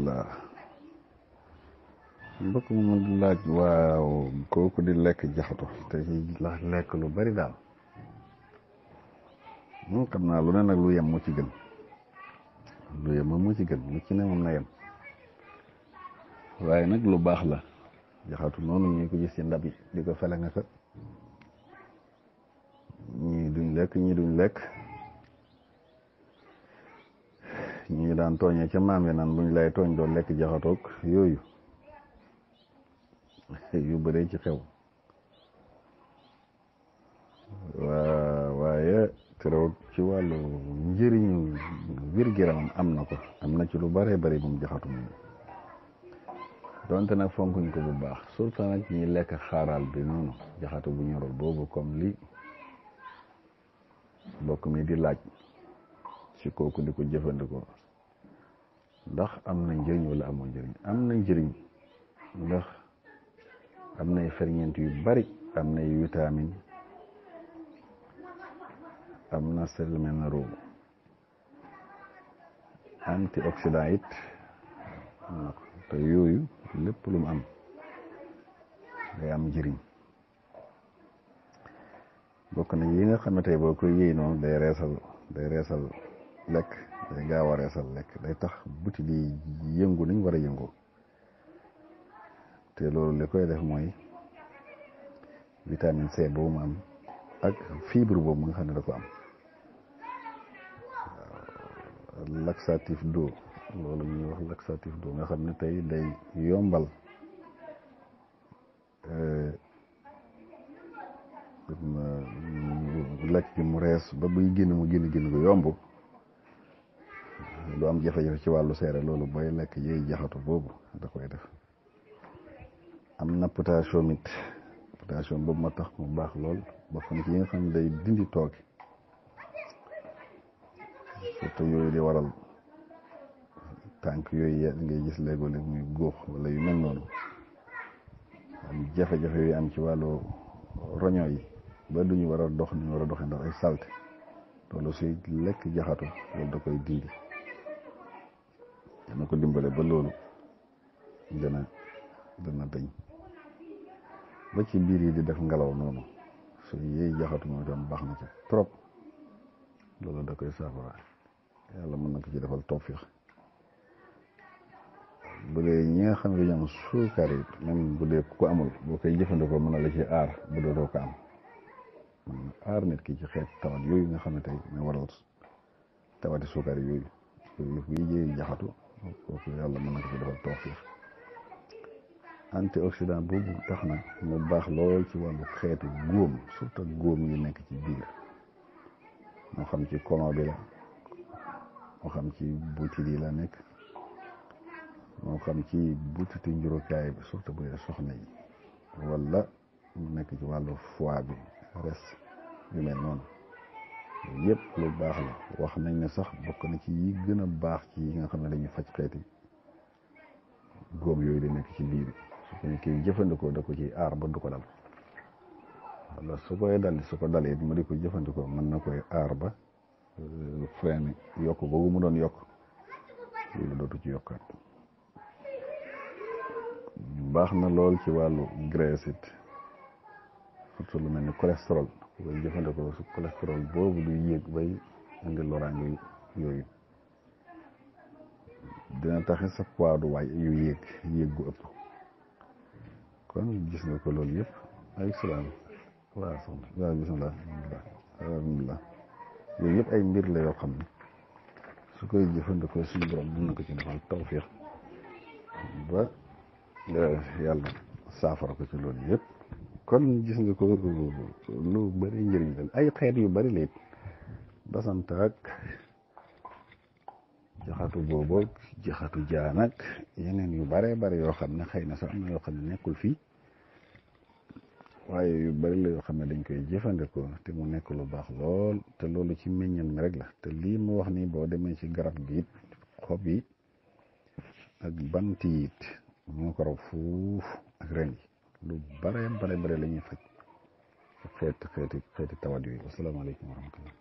alhamdulilah mbokk mu di laaj waaw kooku di lekk jaxatu te ci lekk lu bari daal moom xam naa lu ne nag lu yem mu ci gën lu yem mu ci gën mu ci ne moom na yem waaye nag lu baax la jaxatu noonu ñu ko gis ci ndab yi di ko fele nga ko ñii duñ lekk ñii duñ lekk ñii daan tooñee ca maam yi naan buñ lay tooñ doo lekk jaxatoog yooyu yu bëree ci xew waaye terew ci wàllu njëriñu wér-gu-yaramam am na ko am na ci lu bëree bëri moom jaxatu moom donte nag fonkuñ ko bu baax surtout nag ñi lekk xaaraal bi noonu jaxatu bu ñorul boobu comme li mbokk mi di laaj ci kooku di ko jëfandikoo ndax am na njëriñ wala amoo njëriñ am na njëriñ ndax am nay ferñeent yu bari am nay vitamine am na selmen na roobu antioxydant it am na ko te yooyu lépp lu mu am day am njëriñ bokk na yi nga xam ne tey boo koy yéey noonu day reesal lekk day gaaw a reesal lekk day tax buti di yëngu niñ war a yëngoo te loolu li koy def mooy vitamine C boobu mu am ak fibre boobu nga xam ne da ko am laxatif d'eau loolu ñuy wax laxatif d'eau nga xam ne tey day yombal lekk gi mu rees ba buy génn mu génn gu yomb du am jafe-jafe ci wàllu seere loolu booy lekk yooyu jaxatu boobu da koy def am na potassium it potassium boobu ma tax mu baax lool bokk na ci yi nga xam ne day dindi tooke surtout yooyu di waral tànk yooyu ngay gis léegoo-léeg muy góox wala yu mel noonu am jafe-jafe yooyu am ci wàllu roño yi ba duñu war a dox ni ñu war a doxee ndax ay salte loolu si lekk jaxatu loolu da koy dindi dana ko dimbale ba loolu dana dañ ba ci biir yi di def ngelaw noonu su yéey jaxatu moom itam baax na ci trop loolu da koy saafara yàlla mën na ko ci defal tawfiix bu dee ñi nga xam ne dañu am suukar yi même bu dee ku ko amul boo koy jëfandikoo mën na la ci aar bu dootoo ko am mën na aar nit ki ci xeet tawat yooyu nga xam ne tey nga waral tawati suukar yooyu yi jëy jaxatu kooku yàlla mën na ko ci defal tawfiix antioxydant boobu tax na mu baax lool ci wàllu xeetu góom surtout góom yi nekk ci biir moo xam ci colon bi la moo xam ci butit yi la nekk moo xam ci butitu njurukaay bi surtout bu dee soxna yi wala mu nekk ci wàllu foie bi res yu mel noonu yëpp lu baax la wax nañ ne sax bokk na ci yi gën a baax ci yi nga xam ne dañuy faj xeeti góom yooyu di nekk ci biir su ko kii jëfandikoo da ko ci aar ba du ko dal wala su ko dalee mu di ko jëfandikoo mën na koy aar ba frein yokk boobu mu doon yokk loolu dootu ci yokkaat baax na lool ci wàllu graisse it surtout lu mel ni cholestérol koy jëfandikoo su cholestérol boobu du yéeg bay indi loraange yooyu dina taxi sa poids du waay yu yéeg gu ëpp kon gis nga ko loolu yëpp ay salaam waaw soxna waaw bismillah alhamdulilah yooyu yëpp ay mbir la yoo xam ne su koy jëfandikoo suñu borom mën na ko ci defal tawfiix ba yàlla saafara ko ci loolu yëpp kon gis nga ko lu bari njëriñ la ay xeet yu bari la it basantaak jaxatu booboog jaxatu jaan ak yeneen yu bare bari yoo xam ne xëy na sax am na yoo xam ne nekkul fii waaye yu bari la yoo xam ne dañ koy jëfandikoo te mu nekk lu baax lool te loolu ci meññal mi rek la te lii mu wax nii boo demee ci garab gi it xob yi ak bant yi it ñoo ko raw fuuf ak ren yi lu bare la ñuy faj xeeti tawat yooyu wasalaamaaleykum wa rahmatullah